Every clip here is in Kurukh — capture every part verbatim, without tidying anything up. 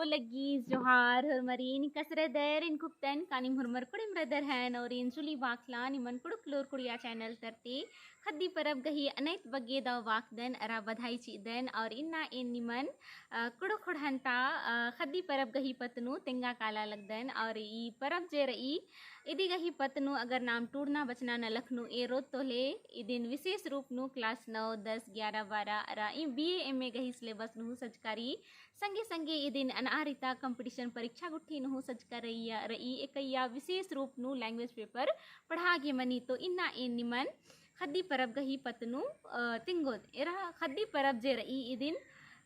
तो लग्गी जोहार होरमरिन, कसरे दर इन कुक्तन कानिम होरमर कुड़िम रदर हन और इन चुली बाखला निमन कुड़ुक लोर कुड़िया channel तरती ख़द्दी परब गही अनैत बग्गे दव बाखदन अरा बधाई चिदन और इन्ना एन निमन, अ, कुड़ुक ख़ोंड़हन ता, अ, ख़द्दी परब गही पत्त नू तेंगा काला लगदन और ई परब जे रई इदी गही पत्त नू अगर नाम टूड़ना बचना नलख नू एरोत तो ले इदिन विशेष रूप नू class नौ, दस, ग्यारह, बारह अरा ई B A M A गही syllabus नू सजकारी संगे संगे इदिन अनआरिता competition परीक्षा गुट्ठी नू सजका रइया, रई एकइया विशेष रूप नू language paper पढ़ा गे मनी। तो इन्ना एन निमन ख़द्दी परब गही पत्त नू, अ, तिंगोत। एरा ख़द्दी परब जे रई इदिन,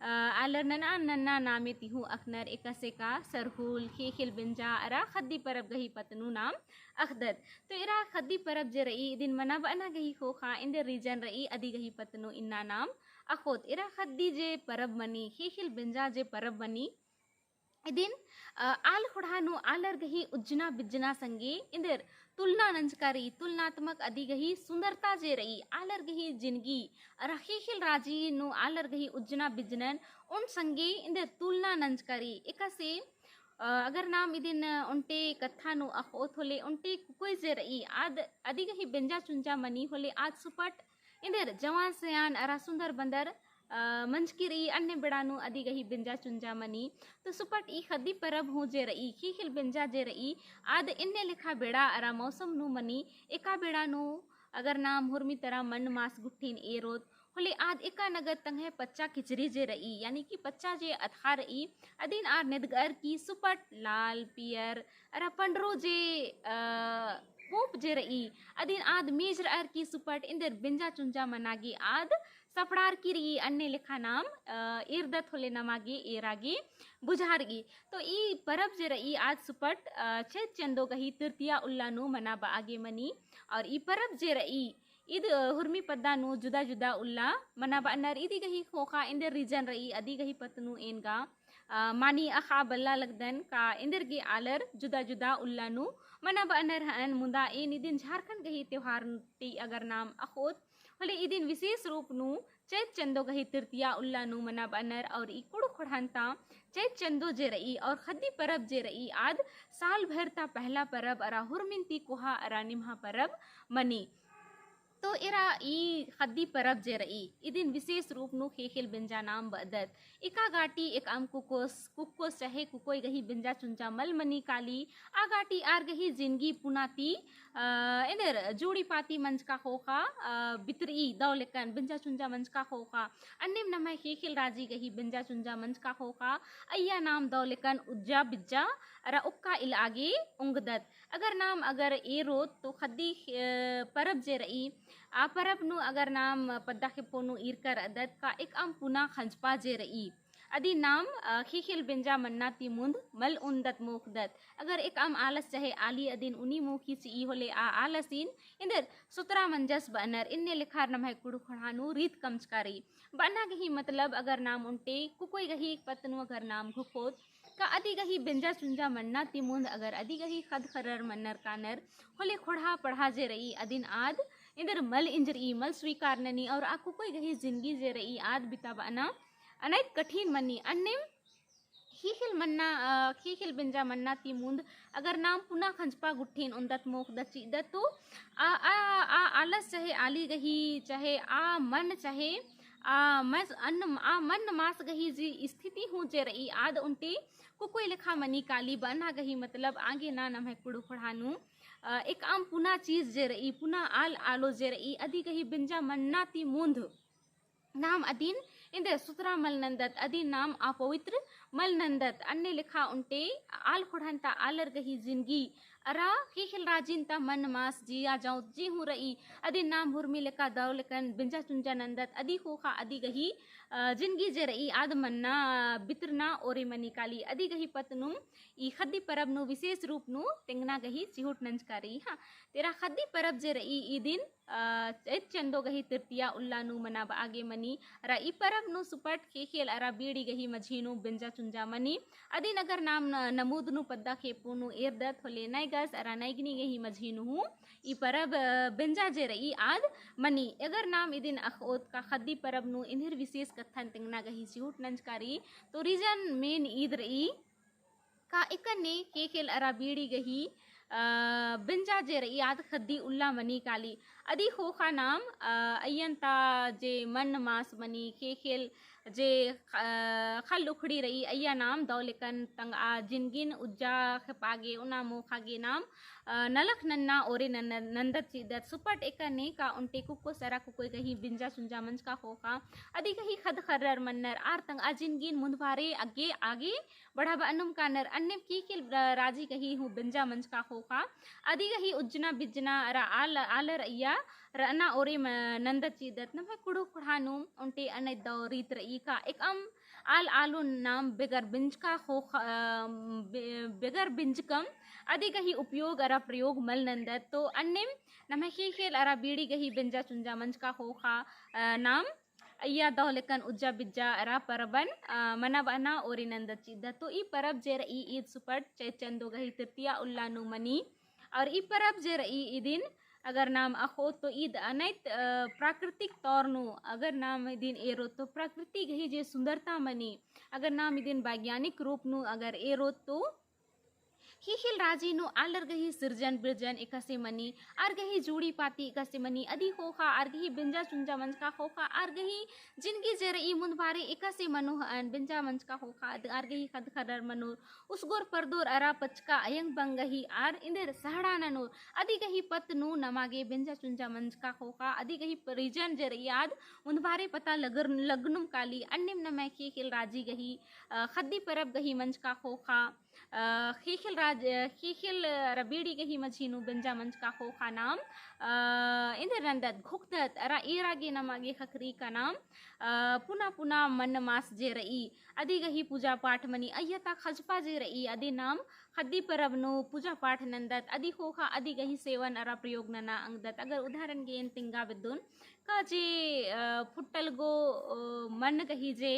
अ, आलर नन्ना नन्ना नामे तिहू अख़नर एकासे का सरहुल, ख़ेख़ेल बेंजा अरा ख़द्दी परब गही पत्त नू नाम अख़दत। तो एरा ख़द्दी परब जे रई इदिन मना बअना गही ख़ोख़ा एन्देर reason रई अदी गही पत्त नू इन्ना नाम अख़ोत। एरा ख़द्दी जे परब मनी, ख़ेख़ेल बेंजा जे परब मनी, इदिन, अ, आल ख़ोंड़हा नू आलर गही उज्जना बिज्जना संगे एन्देर तुलना नंजका रई, तुलनात्मक अदी गही सुंदरता जे रई, आलर गही जिनगी अरा ख़ेख़ेल राजी नू आलर गही उज्जना बिज्जनन ओन संगे एन्देर तुलना नंजका रई। एकासे, अ, अगर नाम इदिन ओन्टे कत्था नू अख़ोत होले ओन्टे कुकोय जे रई आद अदी गही बेंजा चुंजा मनी होले आद सुपट एन्देर जवान सयान अरा सुंदर बंदर, अ, मंजकी रई अन्ने बेड़ा नू अदी गही बेंजा चुंजा मनी। तो सुपट ई ख़द्दी परब हूँ जे रई, ख़ेख़ेल बेंजा जे रई, आद एन्ने लेखा बेड़ा अरा मौसम नू मनी। एका बेड़ा नू अगर नाम हुरमी तरा मन मास गुट्ठिन एरोत होले आद एका नगद तंग्है पच्चा किचरी जे रई, यानी कि पच्चा जे अतख़ा रई, अदिन आर नेदगअर की सुपट लाल, पियर अरा पंडरू जे, अ, पूंप जे रई, अदिन आद मेजरअर की सुपट एन्देर बेंजा चुंजा मना गे आद सपड़ार की रई अन्ने लेखा नाम, अ, एरदत होले नमा गे एरा गे बुझार गे। तो ई परब जे रई आद सुपट, अ, चैत चंदो गही तृतीया उल्ला नू मना बआ गे मनी। और ई परब जे रई इद, अ, हुरमी पद्दा नू जुदा जुदा उल्ला मना बअनर। इदी गही ख़ोख़ा एन्देर reason रई अदी गही पत्त नू एन गा, अ, मानी अख़ा बल्ला लगदन का एन्देर गे आलर जुदा जुदा उल्ला नू मना बअनर हन। मुदा एन इदिन झारखंड गही त्योहार ती अगर नाम अख़ोत होले इदिन विशेष रूप नू चैत चंदो गही तृतीया उल्ला नू मना बअनर। और ई कुँड़ुख़ ख़ोंड़हन ता चैत चंदो जे रई और ख़द्दी परब जे रई आद साल भर ता पहला परब अरा हुरमिन ती कोहा अरा निम्हा परब मनी। तो एरा ई ख़द्दी परब जे रई इदिन विशेष रूप नू ख़ेख़ेल बेंजा नाम बअदत। एका गाटी एकअम कुकोस, कुकोस चाहे कुकोय गही बेंजा चुंजा मल मनी काली, आ गाटी आर गही जिनगी पुना ती, अ, एन्देर जुड़ी पाती मंजका ख़ोख़ा, अ, बितरई दव लेकन बेंजा चुंजा मंजका ख़ोख़ा, अन्नेम नम्है ख़ेख़ेल राजी गही बेंजा चुंजा मंजका ख़ोख़ा, अइय्या नाम दव लेकन उज्जा बिज्जा अरा उक्का इलआ गे ओंगदत। अगर नाम अगर एरोत तो ख़द्दी, अ, परब जे रई, आ परब नू अगर नाम पद्दा खेप्पो नू ईरकर अदत का एकअम पुना ख़ंजपा जे रई अदिन नाम, अ, ख़ेख़ेल बेंजा मन्ना ती मुन्द मल उन्दत मोख़दत। अगर एकअम आलस चाहे आली अदिन उनी मोख़ी चिई होले आ आलसिन एन्देर सुतरा मंजस बअनर। एन्ने लेखार नम्है कुँड़ुख़ ख़ोंड़हा नू रीत कमचका रई। बअना गही मतलब अगर नाम ओन्टे कुकोय गही पत्त नू अगर नाम घोखोत का अदी गही बेंजा चुंजा मन्ना ती मुन्द अगर अदी गही ख़द्द ख़र्रर मन्नर कानर होले ख़ोंड़हा पड़हा जे रई अदिन आद एन्देर मल इंजरई, मल स्वीकार ननी। और आ कुकोय गही जिनगी जे रई आद बिताबअना अनैत कठिन मनी। अन्नेम ख़ेख़ेल मन्ना, अ, ख़ेख़ेल बेंजा मन्ना ती मुन्द अगर नाम पुना ख़ंजपा गुट्ठिन ओन्दत मोख़दत चिअदत तो आ, आ, आ आलस चाहे आली गही चाहे आ मन चाहे आ मस, अन्न, आ मन मास गही जी स्थिति हूँ जे रई आद ओन्टे कुकोय लेखा मनी काली। बअना गही मतलब आगे ना नम्है कुँड़ुख़ ख़ोंड़हा नू, अ, एकअम पुना चीज जे रई, पुना आल आलो जे रई, अदी गही बेंजा मन्ना ती मुन्द नाम अदिन एन्देर सुतरा मल नन्दत, अदिन नाम अपवित्र मल नन्दत। अन्ने लेखा ओन्टे आल ख़ोंड़हन ता आलर गही जिनगी अरा ख़ेख़ेल राजिन ता मन मास जिया जौत जे हूँ रई, अदिन नाम हुरमी लेखा दव लेकन बेंजा चुंजा नन्दत। अदी ख़ोख़ा अदी गही, अ, जिनगी जे रई आद मन्ना बितरना ओरे मनी काली। अदी गही पत्त नू ई ख़द्दी परब नू विशेष रूप नू तेंगना गही चिहुट नंजका रई। हाँ, तेरा ख़द्दी परब जे रई इदिन, अ, चैत चंदो गही तृतीया उल्ला नू मनाबआ गे मनी। अरा ई परब नू सुपट ख़ेख़ेल अरा बीड़ी गही मझी नू बेंजा चुंजा मनी। अदिन अगर नाम न-, नमूद नू पद्दा खेपू नू एरदत होले नय अरा नैगनी गही मझी नू हूँ ई परब, अ, बेंजा जे रई आद मनी। अगर नाम इदिन अख़ओत का ख़द्दी परब नू एन्देर विशेष कत्थन तेंगना गही चिहुट नंजका रई, तो reason main ईद रई का एकन्ने ख़ेख़ेल अरा बीड़ी गही, अ, बेंजा जे रई आद ख़द्दी उल्ला मनी काली। अदी ख़ोख़ा नाम, अ, अइय्यन ता जे मन्न मास मनी ख़ेख़ेल जे, अ, ख़ल्ल उखड़ी रई अइय्या नाम दव लेकन तंगआ जिनगिन उज्जा ख़ेप्पा गे ओना मोख़ा गे नाम, अ, नलख नन्ना ओरे नन-, नन्दत चिदत सुपट एकन्ने का ओन्टे कुक्कोस अरा कुक्कोय गही बेंजा चुंजा मंजका ख़ोख़ा। अदी गही ख़द्द ख़र्रर मन्नर आर तंगआ जिनगिन मुन्दभारे अग्गे आगे बढ़ाबअनुम कानर। अन्नेम ख़ेख़ेल, अ, राजी गही हूँ बेंजा मंजका ख़ोख़ा। अदी गही उज्जना बिज्जना अरा आल-, आलर अइय्या रअना ओरे म-, नन्दत चिदत। नम्है कुँड़ुख़ ख़ोंड़हा नू ओन्टे अनैत दव रीत रई का एकअम आल आलुन नाम बेगर बेंजका ख़ोख़ा, अ, बे-, बेगर बेंजकम अदी गही उपयोग अरा प्रयोग मल नन्दत। तो अन्नेम नम्है ख़ेख़ेल अरा बीड़ी गही बेंजा चुंजा मंजका ख़ोख़ा, अ, नाम अइय्या दव लेकन उज्जा बिज्जा अरा परबन, अ, मनाबअना ओरे नन्दत चिदत। तो ई परब जे रई ईद सुपट चैत चंदो गही तृतीया उल्ला नू मनी। और ई परब जे रई इदिन अगर नाम अख़ओत तो ईद अनैत, अ, प्राकृतिक तौर नू अगर नाम इदिन एरोत तो प्रकृति गही जे सुंदरता मनी, अगर नाम इदिन वैज्ञानिक रूप नू अगर एरोत तो ख़ेख़ेल राजी नू आलर गही सिरजन बिरजन एकासे मनी, आर गही जूड़ी पाती एकासे मनी, अदी ख़ोख़ा आर गही बेंजा चुंजा मंजका ख़ोख़ा आर गही जिनगी जे रई मुन्दभारे एकासे मनो हअन। बेंजा मंजका ख़ोख़ा अद-, आर गही ख़द्द ख़र्रर मनोर, उसगोर परदोर अरा पचका अयंग बंग गही आर एन्देर सहड़ा ननोर। अदी गही पत्त नू नमा गे बेंजा चुंजा मंजका ख़ोख़ा, अदी गही reason जे रई आद मुन्दभारे पता लगनुम काली। अन्नेम नम्है ख़ेख़ेल राजी गही, अ, ख़द्दी परब गही मंजका ख़ोख़ा, अ, ख़ेख़ेल राज-, अ, ख़ेख़ेल अरा बीड़ी गही मझी नू बेंजा मंजका ख़ोख़ा नाम, अ, एन्देर नन्दत घोखदत अरा एरा गे नमा गे ख़क्खरई का नाम, अ, पुना पुना मन्न मास जे रई अदी गही पूजा पाठ मनी। अइय्या ता ख़जपा जे रई अदी नाम ख़द्दी परब नू पूजा पाठ नन्दत। अदी ख़ोख़ा अदी गही सेवन अरा प्रयोग नना अंगदत। अगर उदाहरण गे एन तेंगा बेद्दोन का जे, अ, फुट्टल गो, अ, मन्न गही जे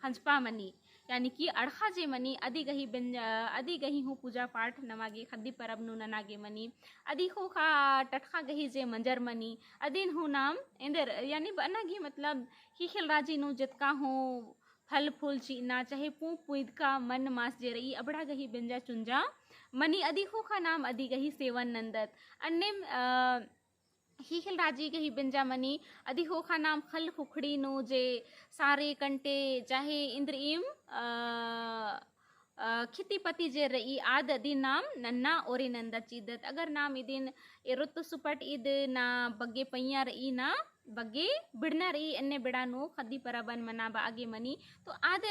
ख़ंजपा मनी, यानी कि अड़ख़ा जे मनी, अदी गही बेंज-, अ, अदी गही हूँ पूजा पाठ नमा गे ख़द्दी परब नू नना गे मनी। अदी ख़ोख़ा टटख़ा गही जे मंजर मनी, अदिन हूँ नाम एन्देर, यानी बअना गे मतलब ख़ेख़ेल राजी नू जेतका हूँ फल फूल चिअना, चाहे पूँप पुइदका मन्न मास जे रई, अबड़ा गही बेंजा चुंजा मनी, अदी ख़ोख़ा नाम अदी गही सेवन नन्दत। अन्नेम, अ, ख़ेख़ेल राजी गही बेंजा मनी, अदी ख़ोख़ा नाम ख़ल्ल ख़ुख़ड़ी नू जे सारे कंटे चाहे इन्द्रिइम, अ, अ, खिति पति जे रई आद अदी नाम नन्ना ओरे नन्दत चिदत। अगर नाम इदिन एरोत तो सुपट ईद ना बग्गे पइय्या रई ना बग्गे बिड़ना रई, एन्ने बेड़ा नू ख़द्दी परबन मनाबआ गे मनी। तो आद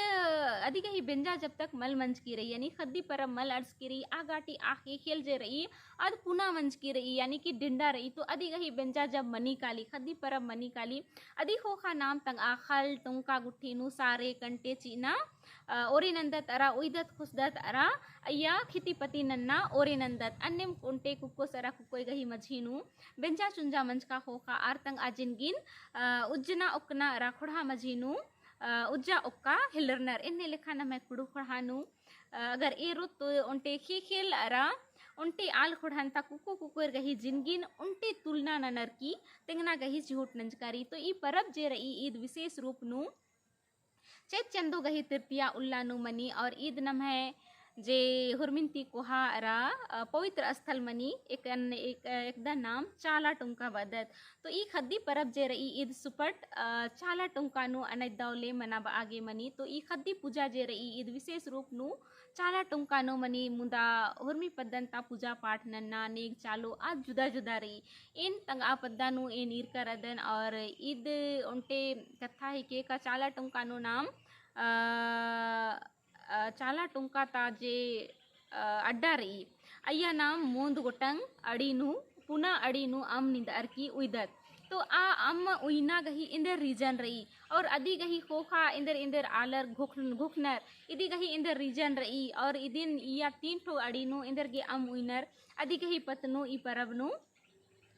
अदी गही बेंजा जब तक मल मंजकी रई, यानी ख़द्दी परब मल अंड़सकी रई, आ गाटी आ ख़ेख़ेल जे रई, आद पुना मंजकी रई, यानी कि डिंडा रई। तो अदी गही बेंजा जब मनी काली, ख़द्दी परब मनी काली, अदी ख़ोख़ा नाम तंगआ ख़ल्ल टोंका गुट्ठी नू सारे कंटे चिअना, अ, ओरे नन्दत अरा उइदत खुसदत अरा अइय्या खिति पति नन्ना ओरे नन्दत। अन्नेम ओन्टे कुक्कोस अरा कुक्कोय गही मझी नू बेंजा चुंजा मंजका ख़ोख़ा आर तंगआ जिनगिन, अ, उज्जना ओक्कना अरा ख़ोंड़हा मझी नू, अ, उज्जा ओक्का हेलरनर। एन्ने लेखा नम्है कुँड़ुख़ ख़ोंड़हा नू, अ, अगर एरोत तो ओन्टे ख़ेख़ेल अरा ओन्टे आल ख़ोंड़हन ता कुक्को कुक्कोर गही जिनगिन ओन्टे तुलना ननर की तेंगना गही चिहुट नंजका रई। तो ई परब जे रई ईद विशेष रूप नू चैत चंदो गही तृतीया उल्ला नू मनी और ईद नम्है जे हुरमिन ती कोहा अरा, अ, पवित्र स्थल मनी, एकन, एक, अ, एकदा नाम चाला टोंका बअदत। तो ई ख़द्दी परब जे रई ईद सुपट, अ, चाला टोंका नू अनैत दव ले मनाबआ गे मनी। तो ई ख़द्दी पूजा जे रई ईद विशेष रूप नू चाला टोंका नू मनी, मुदा हुरमी पद्दन ता पूजा पाठ नन्ना नेग चालो आद जुदा जुदा रई। एन तंगआ पद्दा नू एन ईरका रअदन और ईद ओन्टे कत्था हिके का चाला टोंका नू नाम, अ, अ, चाला टोंका ता जे, अ, अड्डा रई, अइय्या नाम मोंद गोटंग अड़ी नू, पुना अड़ी नू अम्म निंदअर की उइदत। तो आ अम्म उइना गही एन्देर reason रई, और अदी गही ख़ोख़ा एन्देर एन्देर आलर घोख-, घोखनर, इदी गही एन्देर reason रई, और इदिन इय्या तीन ठो अड़ी नू एन्देर गे अम्म उइनर, अदी गही पत्त नू ई परब नू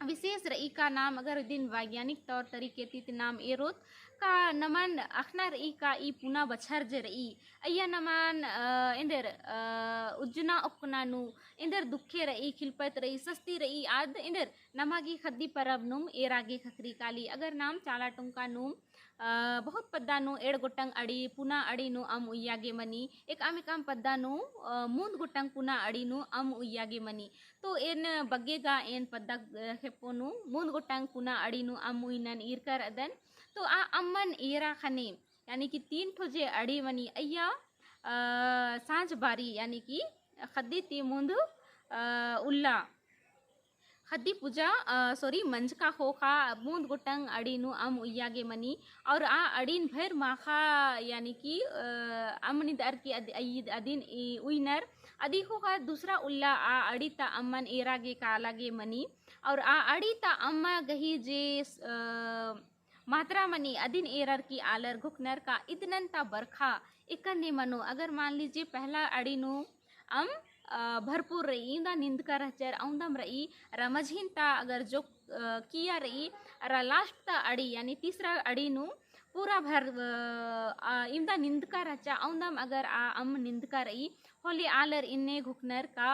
विशेष रई का नाम अगर इदिन वैज्ञानिक तौर तरीके ती ती नाम एरोत का नमन अख़ना रई का ई पुना बछर जे रई, अइय्या नमन, अ, एन्देर अ, उज्जना ओक्कना नू, एन्देर दुखे र'ई, खिलपत र'ई, सस्ती र'ई, आद एन्देर नमा गे ख़द्दी परब नुम एरा गे ख़क्खरी काली। अगर नाम चाला टोंका नुम, अ, बहुत पद्दा नू एंड़ गोटंग अड़ी, पुना अड़ी नू अम्म उइया गे मनी, एकअम एकअम पद्दा नू, अ, मूंद गोटंग पुना अड़ी नू अम्म उइया गे मनी। तो एन बग्गे गा एन पद्दा, अ, खेप्पो नू, मूंद गोटंग पुना अड़ी नू अम्म उइनन ईरकर अदन। तो आ अम्मन एरा ख़ने, यानी कि तीन ठो जे अड़ी मनी अइय्या, अ, साँझ बारी, यानी कि ख़द्दी ती मूंद, अ, उल्ला, ख़द्दी पूजा, अ, sorry, मंजका ख़ोख़ा मूंद गोटंग अड़ी नू अम्म उइया गे मनी। और आ अड़िन भइर माख़ा, यानी कि, अ, अम्म निंदअर की अद-, अई-, अदिन ई उइनर, अदी ख़ोख़ा दूसरा उल्ला आ अड़ी ता अम्मन एरा गे काला गे मनी। और आ अड़ी ता अम्म गही जे, अ, मात्रा मनी अदिन एरर की आलर घुखनर का इदनन ता बरखा एकन्ने मनो। अगर मान लीजिए पहला अड़ी नू अम्म, अ, भरपूर र'ई, इवंदा निंदका रहचर, औंदम र'ई, अरा मझिन ता अगर जो, अ, किया र'ई, अरा last ता अड़ी, यानी तीसरा अड़ी नू पूरा भर, अ, अ, इवंदा निंदका रहचा, औंदम अगर आ अम्म निंदका र'ई, होले आलर इन्ने घुखनर का,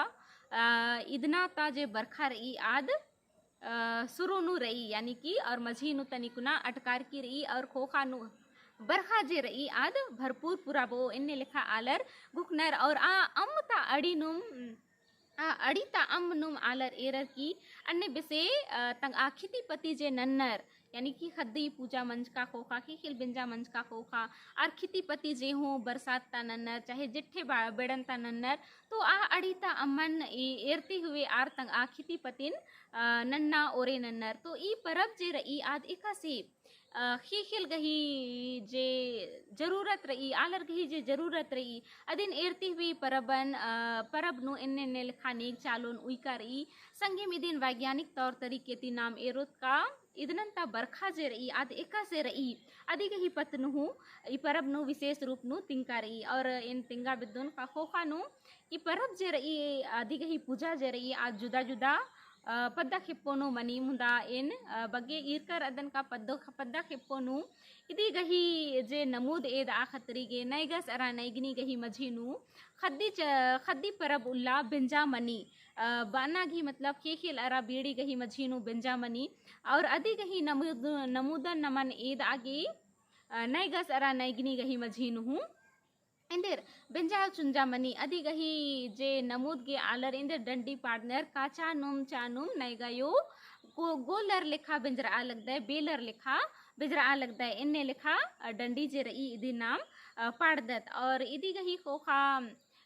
अ, इदना ता जे बरखा र'ई आद अ, सुरु नू र'ई, यानी कि और मझी नू तनिकुना अटकारकी र'ई और ख़ोख़ा नू बरखा जे र'ई आद भरपूर पुराब'ओ, एन्ने लेखा आलर घुखनर। और आ अम्म ता अड़ी नुम, आ अड़ी ता अम्म नुम आलर एरर की अन्ने बेसे, अ, तंगआ खिती पती जे नन्नर, यानी कि ख़द्दी पूजा मंजका ख़ोख़ा, ख़ेख़ेल बेंजा मंजका ख़ोख़ा, आर खिती पती जे हूँ बरसात ता नन्नर, चाहे जेठे बा-, बेड़न ता नन्नर, तो आ अड़ी ता अम्मन ए-, एरती हुए आर तंगआ खिती पतिन, अ, नन्ना ओरे नन्नर। तो ई परब जे र'ई आद एकासे, अ, ख़ेख़ेल गही जे जरूरत र'ई, आलर गही जे जरूरत र'ई, अदिन एरती हुए परबन, अ, परब नू एन्ने एन्ने लेखा नेग चालोन उइका र'ई। संगेम इदिन वैज्ञानिक तौर तरीके ती नाम एरोत का इदनन ता बरखा जे र'ई आद एकासे र'ई, अदी गही पत्त नू हूँ ई परब नू विशेष रूप नू तिंका र'ई। और एन तेंगा बेद्दोन का ख़ोख़ा नू ई परब जे र'ई, अदी गही पूजा जे र'ई, आद जुदा जुदा, अ, पद्दा खेप्पो नू मनी। मुदा एन, अ, बग्गे ईरकर अदन का पद्दो, पद्दा खेप्पो नू इदी गही जे नमूद एदआ ख़तरी गे नैगस अरा नैगनी गही मझी नू ख़द्दी च-, ख़द्दी परब उल्ला बेंजा मनी, अ, बअना गही मतलब ख़ेख़ेल अरा बीड़ी गही मझी नू बेंजा मनी। और अदी गही नमूद-, नमूदन नमन एदआ गे, अ, नैगस अरा नैगनी गही मझी नू हूँ एन्देर बेंजा चुंजा मनी। अदी गही जे नमूद गे आलर एन्देर डंडी पाड़नर का चानुम चानुम नैगयो गो-, गोलर लेखा बेंजरआ लगदय, बेलर लेखा बेंजरआ लगदय, एन्ने लेखा, अ, डंडी जे र'ई इदी नाम, अ, पाड़दत। और इदी गही ख़ोख़ा,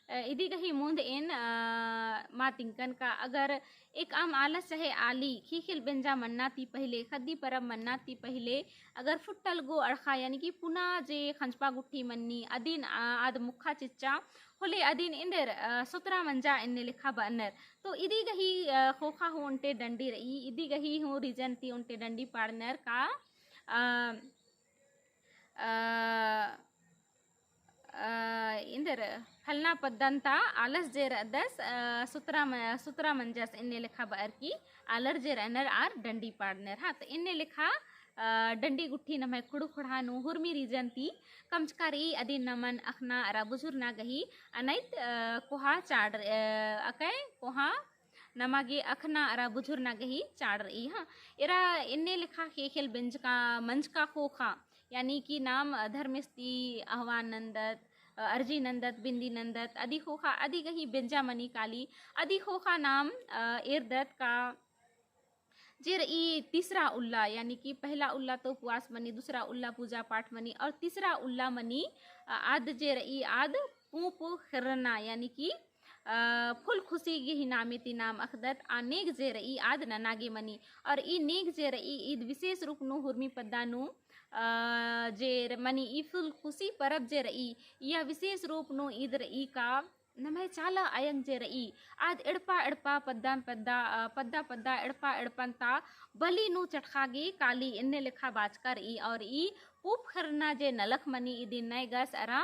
अ, इदी गही मुन्द एन, अ, मा तिंकन का अगर एकअम आलस चाहे आली ख़ेख़ेल बेंजा मन्ना ती पहिले, ख़द्दी परब मन्ना ती पहिले, अगर फुट्टल गो अड़ख़ा, यानी कि पुना जे ख़ंजपा गुट्ठी मन्नी, अदिन, अ, आद मुख्खा चिच्चा, होले अदिन एन्देर, अ, सुतरा मंजा एन्ने लेखा बअनर। तो इदी गही, अ, ख़ोख़ा हूँ ओन्टे डंडी र'ई, इदी गही हूँ reason ती ओन्टे डंडी पाड़नर का, अ, अ, अ, एन्देर फलना पद्दन ता आलस जे र'अदस, अ, सुतरा म-, सुतरा मंजस एन्ने लेखा बअर की आलर जे र'अनर आर डंडी पाड़नर। हाँ, तो एन्ने लेखा, अ, डंडी गुट्ठी नम्है कुँड़ुख़ ख़ोंड़हा नू हुरमी reason ती कमचका र'ई। अदिन नमन अख़ना अरा बुझुरना गही अनैत, अ, कोहा चाड़, अ, अकय कोहा नमा गे अख़ना अरा बुझुरना गही चाड़ र'ई। हाँ, एरा एन्ने लेखा ख़ेख़ेल बेंजका, मंजका ख़ोख़ा, यानी कि नाम धर्मेस ती अहवान नन्दत, अ, अर्जी नन्दत, बिन्दी नन्दत, अदी ख़ोख़ा, अदी गही बेंजा मनी काली, अदी ख़ोख़ा नाम, अ, एरदत का जे र'ई तीसरा उल्ला, यानी कि पहला उल्ला तो उपवास मनी, दूसरा उल्ला पूजा पाठ मनी और तीसरा उल्ला मनी, अ, आद जे र'ई आद पूँप ख़ेर्रना, यानी कि, अ, फुल खुशी गही नामे ती नाम अख़दत। आ नेग जे र'ई आद नना गे मनी और ई नेग जे र'ई ईद विशेष रूप नू हुरमी पद्दा नू, अ, जे र-, मनी ई फुल खुशी परब जे र'ई, इया विशेष रूप नू ईद र'ई का नम्है चाला अयंग जे र'ई, आद एड़पा एड़पा पद्दा पद्दा, अ, पद्दा पद्दा एड़पा एड़पन ता बलि नू चटख़ा गे काली एन्ने लेखा बाचका र'ई। और ई पूँप ख़ेर्रना जे नलख मनी इदिन नैगस अरा,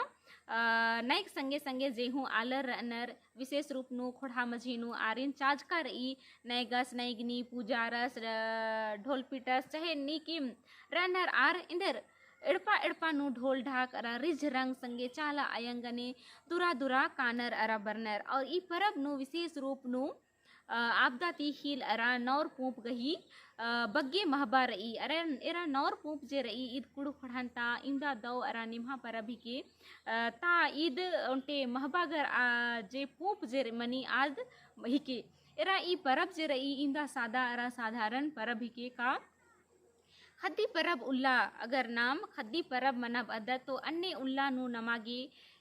अ, नैग संगे संगे जे हूँ आलर र'अनर विशेष रूप नू ख़ोंड़हा मझी नू आरिन चाजका र'ई, नैगस नैगनी पूजारस, अ, ढोल पीटस चाहे नीकिम र'अनर आर एन्देर एड़पा एड़पा नू ढोल ढाक अरा रिझ रंग संगे चाला अयंग गने दुरा दुरा कानर अरा बरनर। और ई परब नू विशेष रूप नू अ, आपदा ती ख़ील अरा नौर पूंप गही, अ, बग्गे महबा र'ई। अरा एरा नौर पूंप जे र'ई ईद कुँड़ुख़ ख़ोंड़हन ता इवंदा दौ अरा निम्हा परब हिके। अ, ता ईद ओन्टे महबा गर, अ, जे पूंप जे मनी आद हिके। एरा ई परब जे र'ई इवंदा सादा अरा साधारण परब हिके का। ख़द्दी परब उल्ला अगर नाम ख़द्दी परब मनाब'अदत तो अन्ने उल्ला नू नमा गे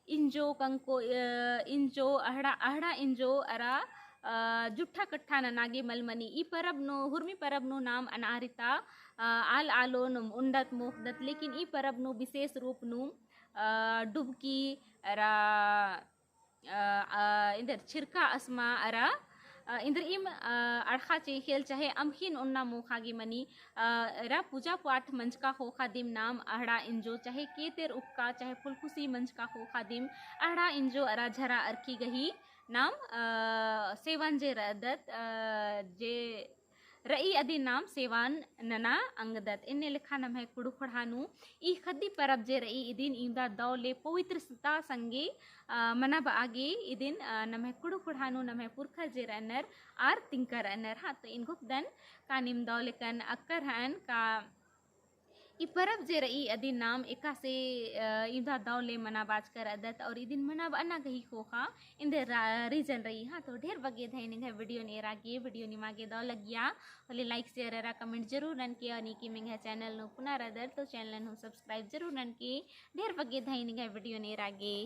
इंजो कंको, अ, इंजो अहड़ा, अहड़ा इंजो अरा, अ, जुट्ठा कट्ठा नना गे मल मनी। ई परब नू, हुरमी परब नू नाम अनारिता, अ, आल आलोन ओंडत मोख़दत, लेकिन ई परब नू विशेष रूप नू, अ, डुबकी अरा अ, अ, इन्दर छिरका असमा अरा, अ, इन्दर इम, अ, अड़खा चेंख़ेल चाहे अमख़िन ओन्ना मोख़ा गे मनी, अ, एरा पूजा पाठ मंजका ख़ोख़ा दिम नाम अहड़ा इंजो चाहे केतेर उक्का चाहे फुलकुसी मंजका ख़ोख़ा दिम अहड़ा इंजो अरा झरा अरखी गही नाम, अ, सेवन जे र'अदत, अ, जे र'ई अदिन नाम सेवान नना अंगदत। एन्ने लेखा नम्है कुँड़ुख़ ख़ोंड़हा नू ई ख़द्दी परब जे र'ई इदिन इवंदा दौ ले पवित्रता संगे, अ, मनाब'आ गे इदिन, अ, नम्है कुँड़ुख़ ख़ोंड़हा नू नम्है पुरखर जे र'अनर आर तिंकर र'अनर। हाँ, तो एन घोखदन का नीम दौ लेकन अक्कर ह'अन का ई परब जे र'ई अदिन नाम एकासे, अ, इवंदा दौ ले मनाबाचका र'अदत और इदिन मनाब'अना गही ख़ोख़ा इन्दर रा-, reason र'ई। हाँ, तो ढेर बग्गे धैन एंग्है video नू एरा गे, video निमा गे दौ लग्गिया होले like share अरा comment जरूर ननके और नीकिम एंग्है channel नू पुना र'अदर तो channel नू subscribe जरूर ननके। ढेर बग्गे धैन एंग्है video नू एरा गे।